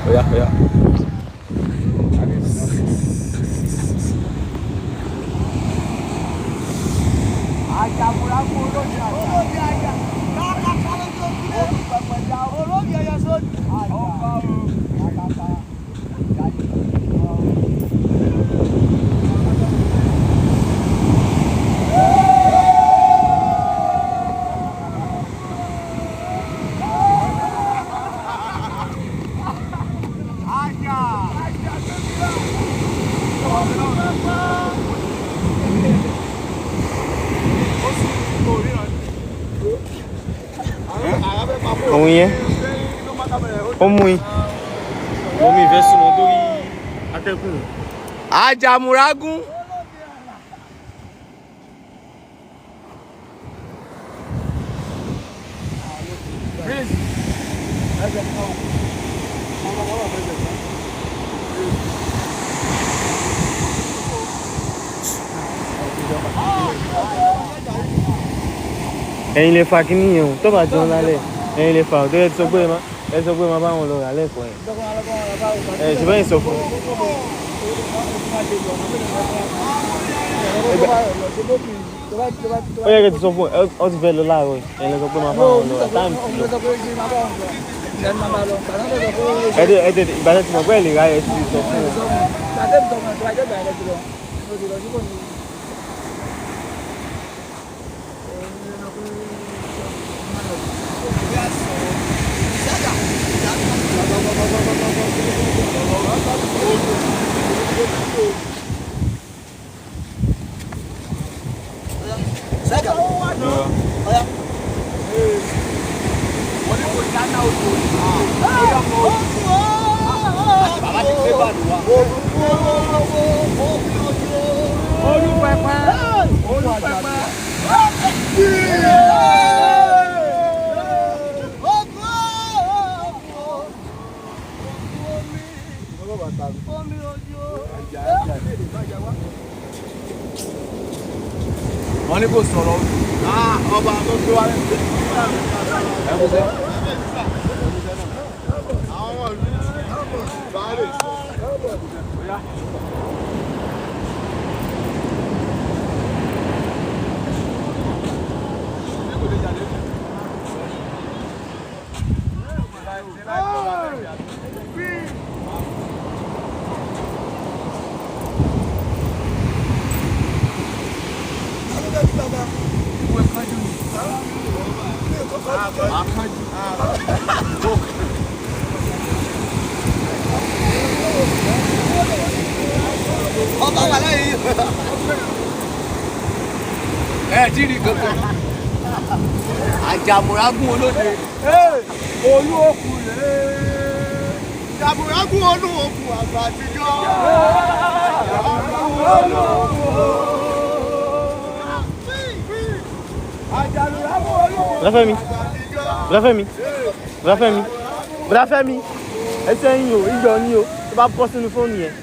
Oya oya. Òun yẹn ó mú yín mo mi ìfẹ́ súnmọ́ torí atẹ́kùn. Àjàmùrágún. Ẹ̀yin lè fa kínní yẹn o, tó bá jẹun lálẹ́ ẹ̀yin lè fa o, tó yẹ ti sọ pé ẹ sọ pé má bá wọn lọ rà lẹ́kọ̀ọ́ yẹn. Ẹ ṣùgbọ́n yìí sọ fún mi. Ó yẹ kí ẹ ti sọ fún ẹ, ọ ti fẹ́ lọ láàárọ̀ yìí, ẹ̀yin lè sọ pé má bá wọn lọ rà táìmù ti lọ. Ẹ tètè ìgbà tẹ́ ti mọ̀ pé ẹ lè ráyè ẹ ti sọ fún wọn. Wọ́n ní kò sọ̀rọ̀ ọba tó gbé wá. Ọba wà láyé yìí. Ẹ tí rí kankan. Àjàmùrágún olóde. Olú òkú rèé. Àjàmùrágún olú òkú àgbà àtijọ́. Bùrọ̀dá Fẹ́mi, Bùrọ̀dá Fẹ́mi, Bùrọ̀dá Fẹ́mi, Bùrọ̀dá Fẹ́mi, ẹsẹ̀ yín o, iyọ̀ ni o, tó bá bọ́ sínú fóònù yẹn.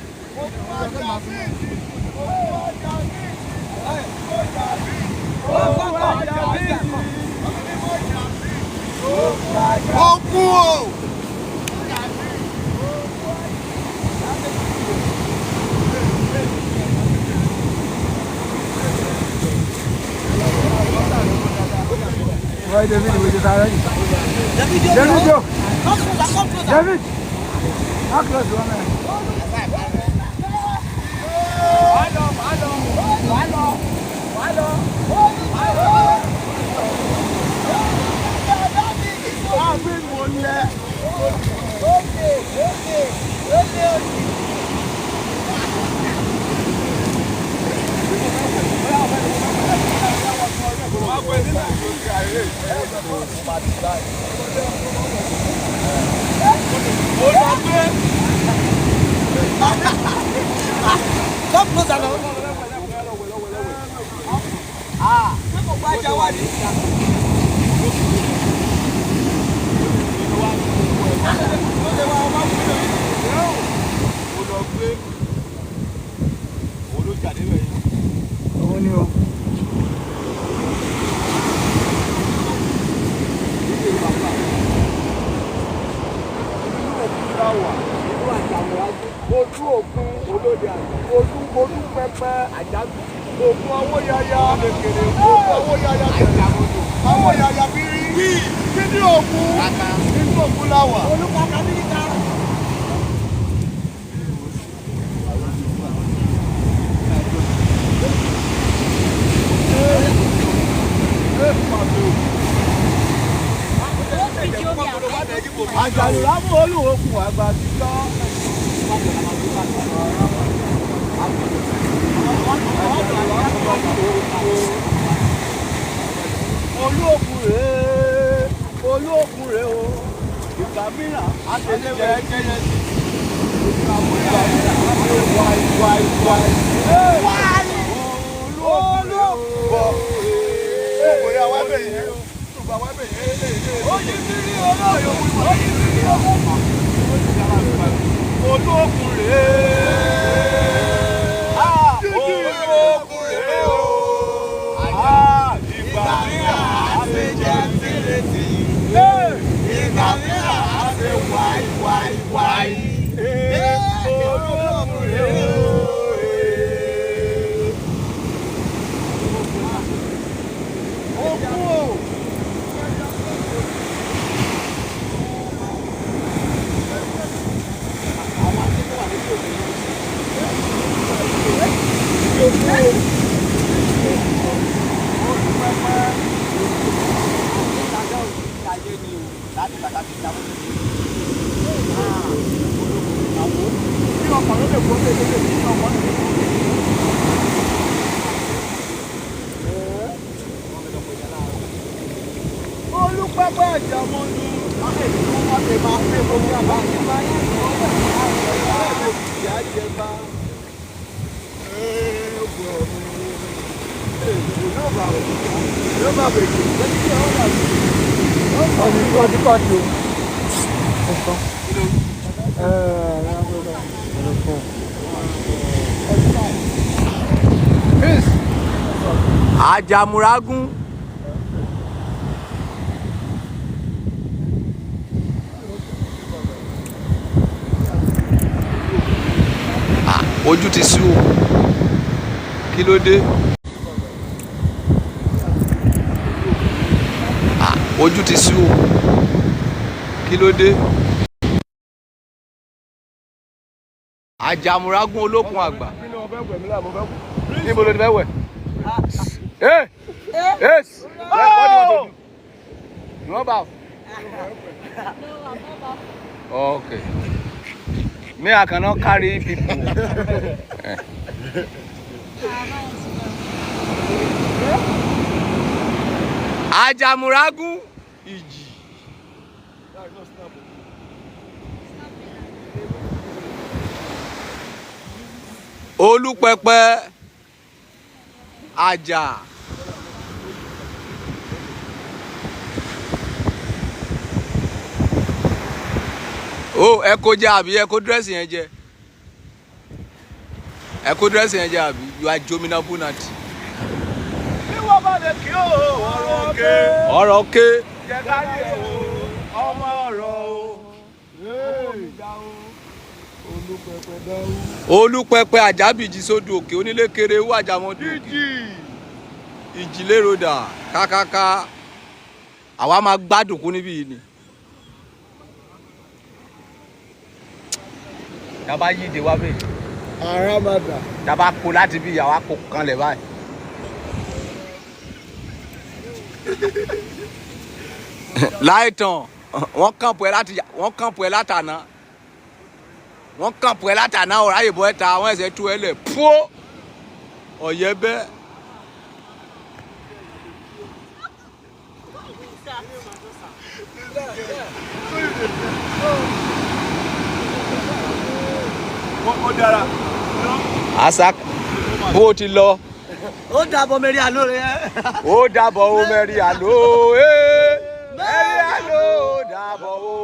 Ó kú o. David, yo. David. How close you want me? Come closer now. Ah, ṣé kò bá ajá wá ní? Òun ni o. Olú olú pẹpẹ ògùn owó yaya ògùn owó yaya owó yaya bírí kíní ògùn inú ògùn láwà. Àjàlùrámù olùwòkun àgbà ti lọ. Olóòkun rèé, olóòkun rèé o, ìgbà mìíràn àtẹlẹwẹ jẹyẹ sí. Ìgbà mìíràn wáì wáì wáì. Olóòkun Bọ̀ ògùn rẹ̀ wá bẹ̀ yẹn ògùn wá bẹ̀ yẹn. Oyin ti rí olóòkun, oyin ti rí olóòkun. Olóòkun rèé. Olóògùn rèé o. Ìgbà mìíràn Àṣejẹ tìrètì. Ìgbà mìíràn a ṣe wáì wáì wáì. Olóògùn rèé o. Òkun o. Olúpẹ́pẹ́ àjàmọ́ni. Ọdún kọ́ọ̀tù. Àjàmùrágún. Ah, ojú ti sú o, kí ló dé? Ah, ojú ti sú o, kí ló dé? Àjàmùrágún olókun àgbà. Níbo ló ti fẹ́ wẹ̀? Hey! Yes! What do you want to do? You want bath? Okay. Me, I cannot carry people. Àjàmùrágún ìjì. Olúpẹpẹ àjà. Ó ẹ kó jẹ àbí ẹ kó dírẹ́sì yẹn jẹ? Ẹ kó dírẹ́sì yẹn jẹ àbí? You are jomina punati. Bí wọ́n bá lè kí o, ọ̀rọ̀ òkè. Ọ̀rọ̀ ké. Jẹ́ ká rí ẹ̀ o, ọmọ ọ̀rọ̀ o. Olúpẹpẹ àjábìjì sódò òkè onílé kéré wú àjàmọ́dún òkè. Ìjìléròdà kákáká. Àwa máa gbádùn kú níbí yìí ni. Dábàá yíde wá bẹ́ẹ̀. Ara máa dà. Dábàá kó láti bí àwa kó kanlẹ̀ báyìí. Láìtàn, wọ́n kànpù ẹ láti wọ́n kànpù ẹ látàná. Wọ́n kànpù ẹ látàná ọ̀rá ìbọn ẹ ta àwọn ẹsẹ̀ tú ẹ lẹ̀ púó. Ọ̀yẹ́ bẹ́ẹ̀. Ó dára. Àṣà bó o ti lọ. Ó dàbọ̀ mẹ́rin àlọ́ rẹ̀. Ó dàbọ̀ o mẹ́rin àlọ́ ee mẹ́rin àlọ́ ó dàbọ̀ o.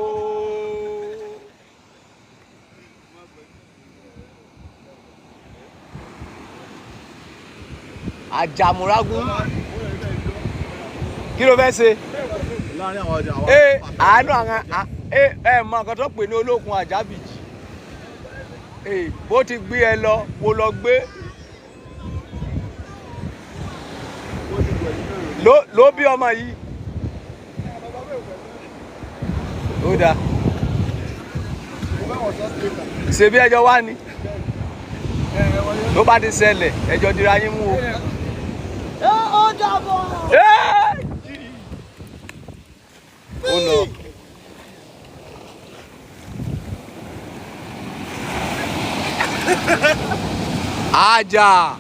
Àjàmùrágún kí ló fẹ́ ṣe? Láàárín àwọn ọjà àwọn. Ee àánú àwọn ẹ mọ nǹkan tó pè ní olókun àjábìjì. Bó ti gbé ẹ lọ, wo lọ gbé. Ló bí ọmọ yìí. Ó dáa. Ṣebí ẹjọ́ wá ni. Ló bá ti ṣẹlẹ̀, ẹjọ́ dira yín mú o. Ó dàbọ̀. Ó lọ. Ajá.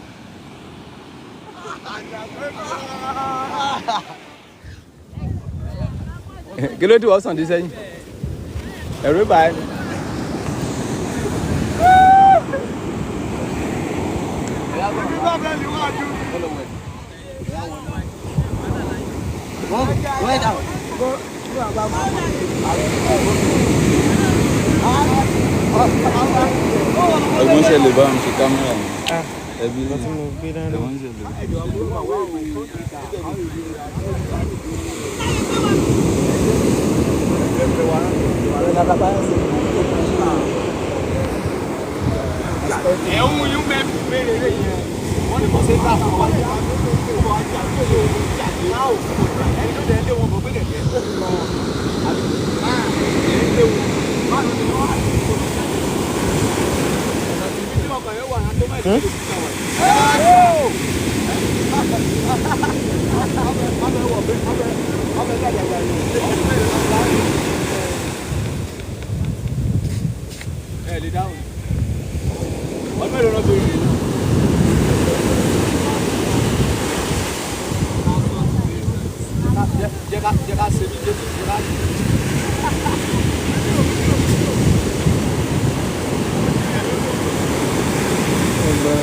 Kí ló dé wọ́n sàn dé sẹ́yìn? Ẹ̀rú bá ẹ. Ẹ̀gbọ́n ṣe lè bá mi ṣe kámẹ́rà mi. Ẹbí Nǹkan tí mo gbé dání. Ẹ̀gbọ́n ṣe lè. Ẹ̀hún yín mẹ́ bèrè rẹ̀ yẹn. Wọ́n ní kò ṣe é fún wa. Ẹni tó dẹ̀ lé wọn bọ̀ gbé kẹ̀kẹ́. Àbí lé wọn. Ẹ lè dáhùn. Ọdún mélòó náà bèrè? Jẹ́ ká ṣe bí jẹ́ ká. Ọba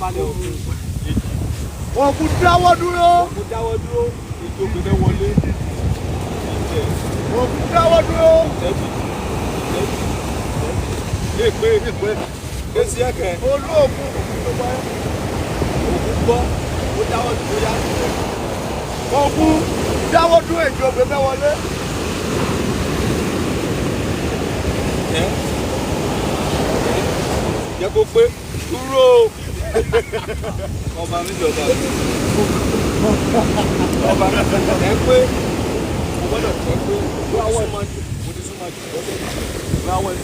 is Òkun dáwọ́ dúró. Òkun dáwọ́ dúró. Ìjọ gbẹdẹ wọlé. Òkun dáwọ́ dúró. Ìtẹ́bí. Ìtẹ́bí. Èpè èpè. Èsì ẹ̀kẹ́. Olú òkun. Òkun gbọ́. Ó dáwọ́ dúró yá. Òkun dáwọ́ dúró ìjọ gbẹdẹ wọlé. Ẹ jẹ́ kó pé dúró. Ọba mi jọba. Ọba mi ẹ pé mo gbọ́dọ̀ tẹ́ pé mo ti súnmọ́ jù lọ́sẹ̀ láwọ̀ ẹ̀.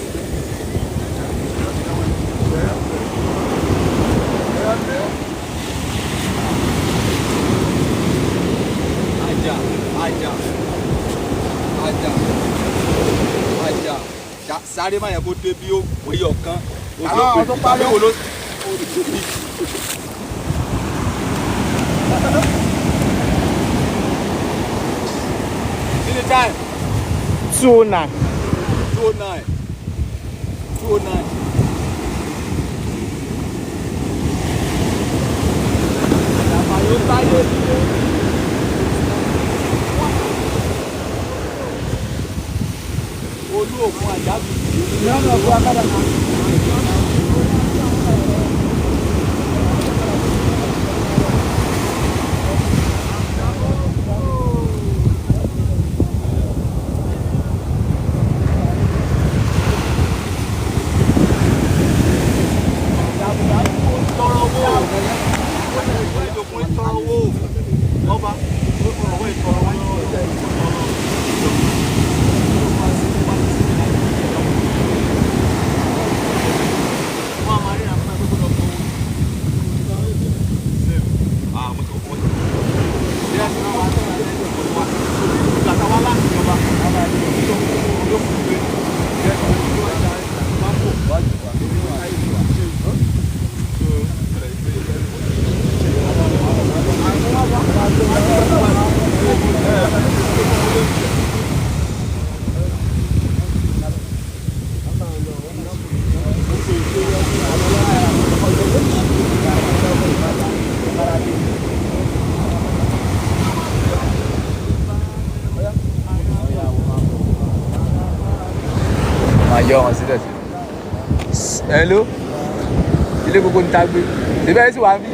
Ajá ajá. Sáré má yẹ kó dé bí ó wéyọ̀ kan. Àwọn tó parí. Wo ló. See the time? 2:09. 2:09. 2:09. Àyàfà yóò táyé nílé. Olú òkun àjábì. Tọrọ owó. Ìjòkó tọrọ owó. Ọba, ọwọ́ ìtọrọ owó. Máa yọ wọn sílẹ̀ sí. Hello, ilé gbogbo ń ta gbé síbẹ̀ sí wàá bí.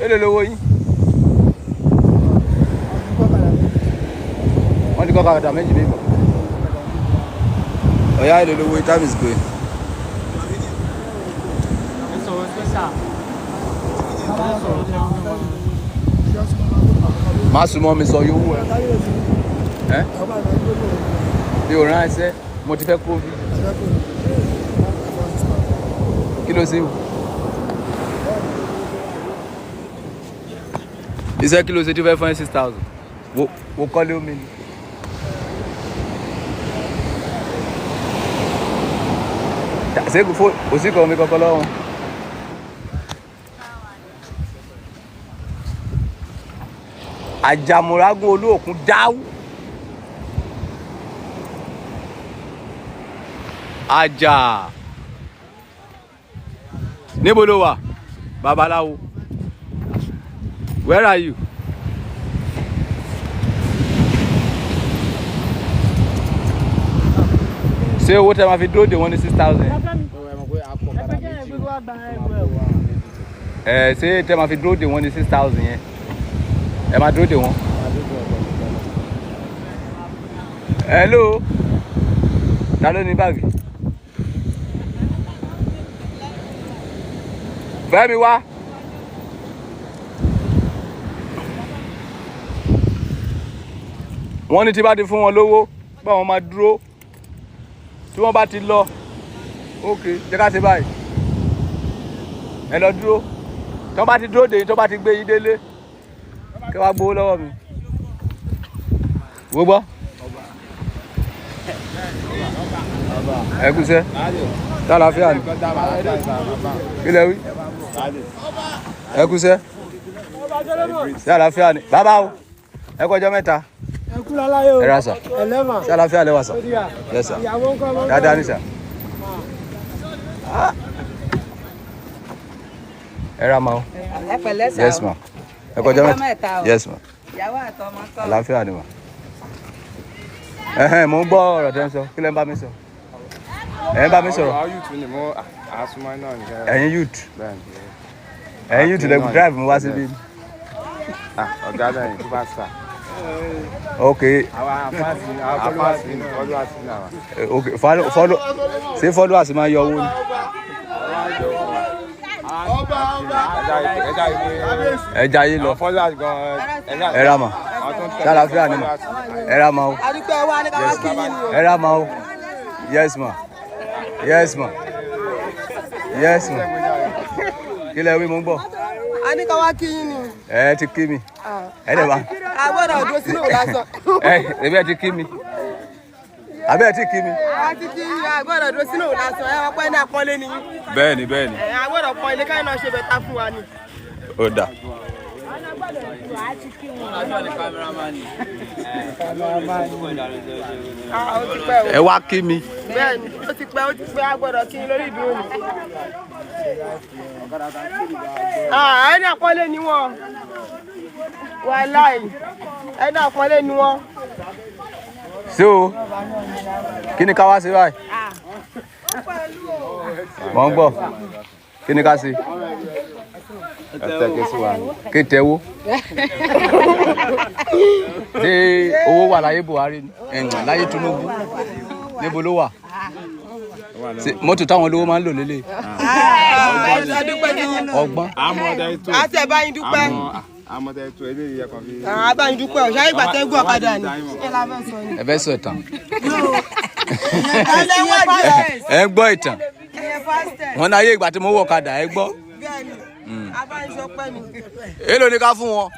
Èló lówó yín? Wọ́n ti kọ́ kàkàtà méjì bíbọ̀. Ọ̀yá, èló lówó yín? Time is going. Ẹ sọ̀rọ̀ special. Má súnmọ́ mi, sọ yóò wù ẹ́. Ẹ́ mi ò rán ẹsẹ̀, mo ti fẹ́ kó bí. Kí ló ṣe o? Iṣẹ́ kí ló ṣe tí ó fẹ́ fún ẹ 6,000? Wo wo kọ́lé omi ni. Ṣé kò fó kò sí kan omi kankan lọ́wọ́? Àjàmùrágún olóòkun dáwù. Àjà. Níbo ló wà? Babaláwo. Where are you? Ṣé owó tẹ máa fi dúró dè wọ́n ní 6,000? Ẹ ṣé tẹ máa fi dúró dè wọ́n ní 6,000 yẹn? Ẹ máa dúró dè wọ́n. Hello, ta ló ní báàgì? Fẹ́mi wá. Wọ́n ní tí bá ti fún wọn lówó, báwọn máa dúró tí wọ́n bá ti lọ. Ok, jẹ́ ká ṣe báyìí. Ẹ lọ dúró. Tí wọ́n bá ti dúró dè yín, tí wọ́n bá ti gbé yín délé, kí wọ́n á gbowó lọ́wọ́ mi. Wo gbọ́. Ẹ kú iṣẹ́. Tálàáfíà ni. Kí lẹ wí? Ẹ kú iṣẹ́. Tálàáfíà ni. Bàbá o, ẹ kú ọjọ́ mẹ́ta. Ẹ kú láláyé o. Ẹ ra sà. Ẹlẹ́mà. Tálàáfíà lẹ wà sà? Yes sir. Ìyàwó ńkọ́, ọmọ ńkọ́? Dáadáa ní sà. Ẹ ra ma o. Ẹ pẹ̀lẹ́ sà. Yes ma. Ẹ kú ọjọ́ Ẹ kú ọjọ́ mẹ́ta. mẹ́ta o. Yes ma. Ìyàwó àtọmọ ńkọ́? Àlàáfíà ni ma. Ẹhẹ́n, mò ń gbọ́ ọ̀rọ̀ tẹ́ ń sọ. Kí lẹ́ ń bá mi sọ? Ẹ̀ ń bá mi sọ̀rọ̀. Àwọn youth ni mo àsùnmọ́ náà nìkan. Ẹ̀yin youth. Bẹ́ẹ̀ni. Ẹ̀yin youth lẹ drive mi wá síbí. Ah, ọ̀gá náà yìí superstar. Ok. Àwọn afáàsì àwọn followers ni, followers ni àwọn. Ok, follow follow, ṣé followers máa yọ owó ni? Ọba, ọba. Ẹja ìpè. Ẹ jayé lọ. Àwọn followers gan-an. Ẹ ra mà. Àwọn tó ń tẹ̀lé Ṣàlàáfíà ni mà. Ẹ ra mà o. Adúpẹ́ wa ní ká wá kí yín ni o. Ẹ ra mà o. Yes ma. Yes ma. Yes ma. Kí lẹ wí? Mo ń gbọ́. A ní ká wá kí yín ni. Ẹ ti kí mi. Ẹ dẹ̀ bá. A gbọ́dọ̀ dúró sínú òun lásán. Ẹ ẹbí ẹ ti kí mi, àbí ẹ ti kí mi. A ti kí, a gbọ́dọ̀ dúró sínú òun lásán. Ẹ wọ́n pẹ́ ní àpọ́nlé ni yín. Bẹ́ẹ̀ni, bẹ́ẹ̀ni. Ẹ a gbọ́dọ̀ pọ́n ilé káyọ̀ náà ṣe bẹ̀ta fún wa ni. Ó dà. Ah, ó ti pẹ́ o. Ẹ wá kí mi. Bẹ́ẹ̀ni, ó ti pẹ́, ó ti pẹ́, a gbọ́dọ̀ kí yín lórí ìdúró ni. Ah, ẹni àpọ́nlé ni wọ́n. Wàláì, ẹni àpọ́nlé ni wọ́n. Ṣé o, kí ni ká wá ṣe báyìí? Mọ̀ ń gbọ́, kí ni ká ṣe? Ẹ tẹ́kẹ́ sí wa ni. Kí tẹ́wó? Ṣé owó wà láyé Buhari ni? Ẹ̀yìn láyé Tinubu, níbo ló wà? Ṣé mọ́tò táwọn olówó máa ń lò lélẹ̀? Ọgbọ́n. Àti ẹ̀ bá yín dúpẹ́. Àmọ̀tẹ́ ètò eléyìí ẹ̀ kàn fi. Ah, bá yín dúpẹ́ o. Ṣáà ìgbà tẹ́ gún ọ̀kadà ni. Ṣé la fẹ́ sọ ni? Ẹ fẹ́ sọ ìtàn. Ìyẹn pásítẹ̀. Ẹ ń gbọ́ ìtàn. Ìyẹn pásítẹ̀. Wọn ní ayé ìgbà tí mo wọ̀ ọ̀kadà, ẹ gbọ́. Bẹ́ẹ̀ni, a bá yín sọ pẹ́ ni. Èló ni ká fún wọn?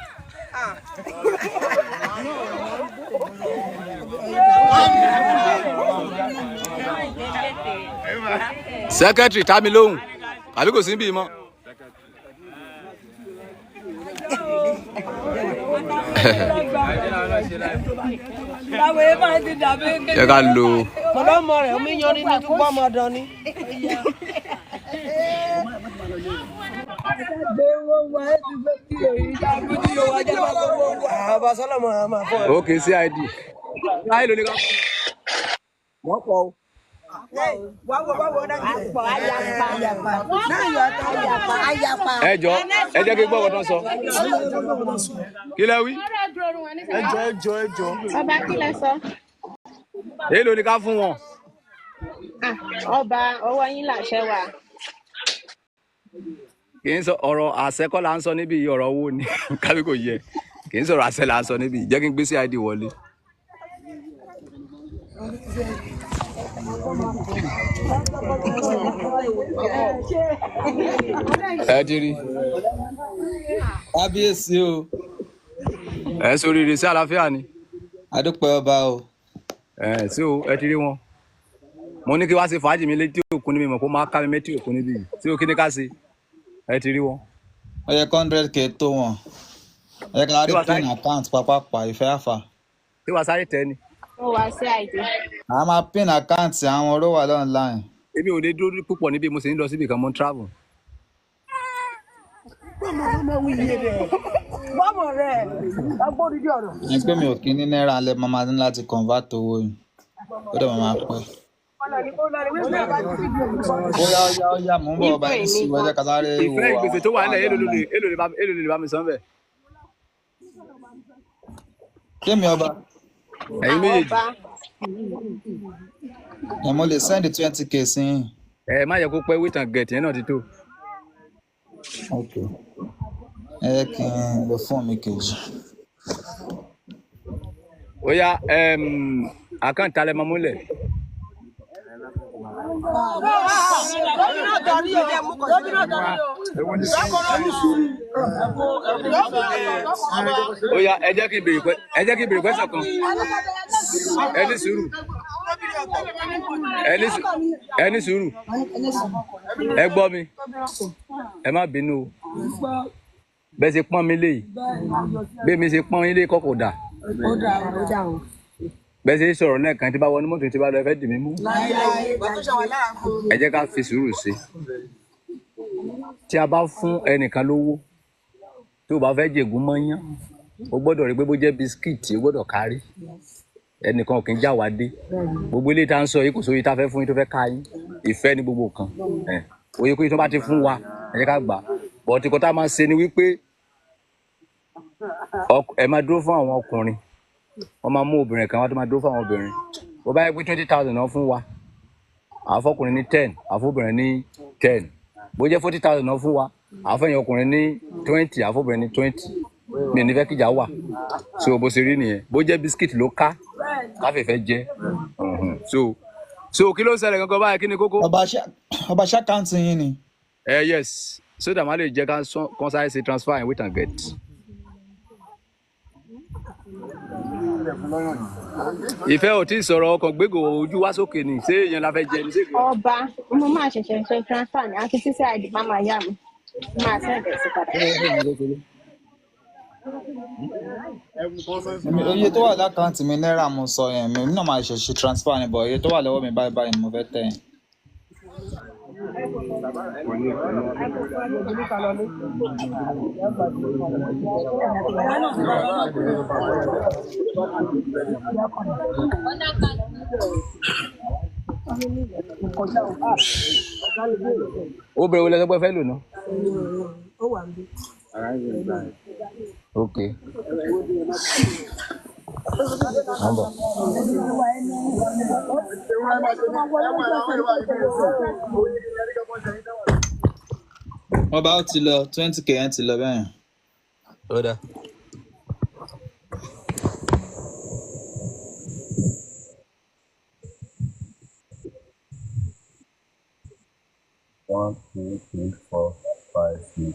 Sẹ́kẹ́tìrì tá mi lóhùn, àbí kò sí níbí mọ́? Yẹ ká lo Mọ̀lọ́mọ rẹ̀ omi yan nínú túbọ̀ ọmọ ọdọ ni. Àbá sọ́lọ́mọ àmà fọ́ ẹ. Ok, CID. Láyé ló ní ká fún wọn pọ̀ o. Ẹ jọ, ẹ jẹ́ kí n gbọ́ ọ̀kan tó ń sọ. Kí lẹ wí? Ẹ jọ, ẹ jọ, ẹ jọ. Ọba, kí lẹ sọ? Èló ni ká fún wọn? Ah, ọba, ọwọ́ yín làṣẹ wà. Kì í sọ ọ̀rọ̀ àṣẹ kọ́ là ń sọ níbí yìí, ọ̀rọ̀ owó ni kábí kò yẹ. Kì í sọ̀rọ̀ àṣẹ là ń sọ níbí yìí. Jẹ́ kí n gbé CID wọlé. Ẹ ti rí. Kábíyèsí o. Ẹ sóríire, sí àlàáfíà ni. Adúpẹ́ ọba o. Ẹ sí o, ẹ ti rí wọn. Mo ní kí wá ṣe fàájì mi létí òkun níbi mọ̀ kó máa ká mi létí òkun níbí yìí. Sí o, kí ni ká ṣe? Ẹ ti rí wọn. Ó yẹ kó 100K tó wọn. Ó yẹ ká rí Ṣé wàá sáré pin account pápápá ìfẹ́ àfà. Ṣé wàá sáré tẹ ni? Mo wá sí àìdí. A máa pin account àwọn oró wà online. Èmi ò lè dúró púpọ̀ níbi, mo sì ń lọ síbi kan, mo ń travel. Bọ́mọ̀ rẹ̀ agbórídì ọ̀rọ̀. Ní pé mi ò kí ní náírà lẹ́ máa máa ní láti convert owó yìí. Ó dẹ̀ máa máa pẹ́. Ó yá, ó yá, ó yá, mò ń bọ̀ ọba Ìfẹ́ yín mi sí gan. ẹ jẹ́ ká sáré wo Ìfẹ́ ìgbèsè àwọn tó wà nílẹ̀, tó wà èló ló lè online. èló lè bá mi san bẹ́ẹ̀? Kémi ọba, Ẹ̀yin Ah, méjèèjì. ọba. ẹ̀ mo lè send 20K sí yín. Ẹ má yẹ kó pẹ́, wait and get yẹn náà ti tó. Ok. Ẹ jẹ́ kí n lo fóònù mi kejì. Ó yá, àkáǹtì alẹ́ máa múlẹ̀. Gómìnà tọrí o. Gómìnà tọrí o. Ó yá, ẹ jẹ́ kí n béèrè question kan. Ẹ ní sùúrù. Ẹ ní sùúrù. Ẹ gbọ́ mi. Ẹ má bínú o. Bẹ́ẹ̀ ṣe pọ́n mi léyìí. Bí mi ṣe pọ́n yín lé kọ́kọ́ dà. Bẹ́ẹ̀ ṣe sọ̀rọ̀ lẹ́ẹ̀kan tí bá wọnú mọ́tò tí bá lọ, ẹ fẹ́ dì mí mú. Ẹ jẹ́ ká fi sùúrù sí i. Tí a bá fún ẹnìkan lówó tó bá fẹ́ jègún mọ́yán, o gbọ́dọ̀ rí pé bó jẹ́ bisikíìtì, o gbọ́dọ̀ kárí. Ẹnìkan kì í já wa dé. Gbogbo ilé tá à ń sọ yìí, kò sóye tá a fẹ́ fún yín tó fẹ́ ká yín. Ìfẹ́ ní gbogbo nǹkan. Ẹ̀, oye kóye tó bá ti fún wa, ẹ jẹ́ ká gbà á. Bọ̀tí kò tá a máa ṣe ni wípé ẹ máa dúró fún àwọn ọkùnrin, wọ́n máa mú obìnrin kan wá tó máa dúró fún àwọn obìnrin. Bó bá yẹ pé 20,000 náà fún wa, àfọkùnrin ní 10, àfọbìnrin ní 10. Bó jẹ́ 40,000 náà fún wa, àfẹ̀yìn ọkùnrin ní 20, àfọbìnrin ní 20. Mi ò ní fẹ́ kíjà wà. So bó ṣe rí nìyẹn. Bó jẹ́ bisikíìtì ló ká káfífẹ́ jẹ. So kí ló ń ṣẹlẹ̀ gangan báyìí? Kí ni kókó? Ọba, ṣé account yín ni? Ẹ yes, so that má lè jẹ́ ká kán sáré ṣe transfer and wait and get. Ìfẹ́ ò tí ì sọ̀rọ̀, ọkàn gbégbó ojú wá sókè ni. Ṣé èèyàn la fẹ́ jẹ ní ṣéèkì? Ọba, mo máa ṣẹ̀ṣẹ̀ ṣe transfer ní àti títí àìdí má máa yá mi. Máa sẹ́ẹ̀dẹ̀ sí padà. Iye tó wà lákàntì mi náírà mo sọ yẹn, mi náà máa ṣe transfer ni, but iye tó wà lọ́wọ́ mi báyìí báyìí ni mo fẹ́ tẹ̀ yẹn. Obìnrin wo lẹ sọ pé fẹ́ lò ná? Ok. Nọ́mbà. Ọba, ó ti lọ, 20K yẹn ti lọ bẹ́ẹ̀ yẹn. Ó dáa. One, two, three, four, five, six.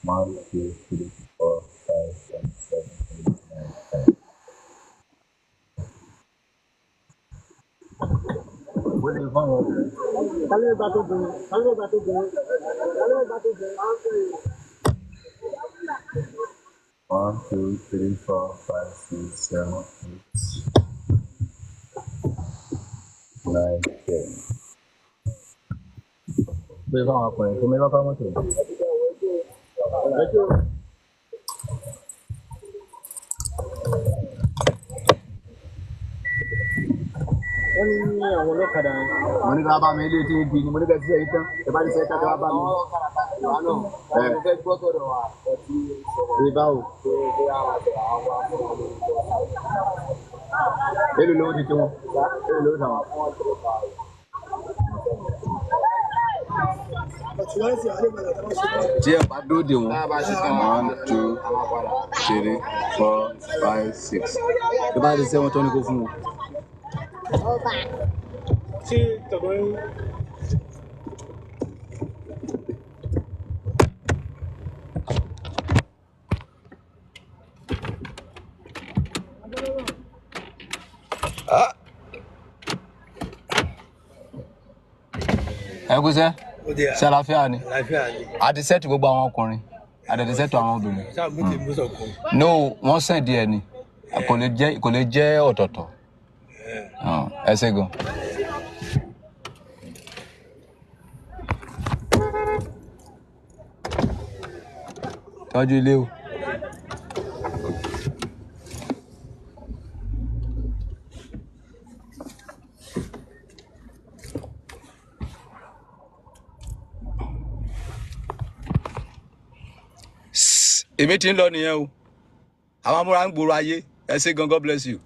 One, two, three, four, five, six, seven, eight, nine, ten. One, two, three, four, five, six, seven, eight, nine, ten. Gbé fáwọn ọkùnrin fún mi lọ́kọ́ mọ́tò. Wọ́n ní àwọn ọlọ́kadà yẹn. Mo ní ká bá mi ilé tí ń di ni mo ní ká ṣiṣẹ́ yìí tán. Ẹ bá ti ṣe tán, ká bá mi. Ẹ bí báwo? Èló lówó ti tí wọn? Èló lówó tàwọn? Tí ẹ bá dúró dè wọ́n. One, two, three, four, five, six. Tó bá ti ṣe wọn tó ní kó fún wọn. Ṣé tọ̀dọ̀ yín? Ẹ kú sẹ́, ṣé àlàáfíà ni? A ti sẹ́ẹ̀tì gbogbo àwọn ọkùnrin, a dẹ̀ ti sẹ́ẹ̀tì àwọn obìnrin. No, wọ́n sẹ̀ díẹ̀ ni, kò lè jẹ́ ọ̀tọ̀ọ̀tọ̀. Ẹ ṣé gan. Tọ́jú ilé o. Èmi ti ń lọ nìyẹn o. Àwọn amúra ń gbòòrò ayé. Ẹ ṣé gan, God bless you.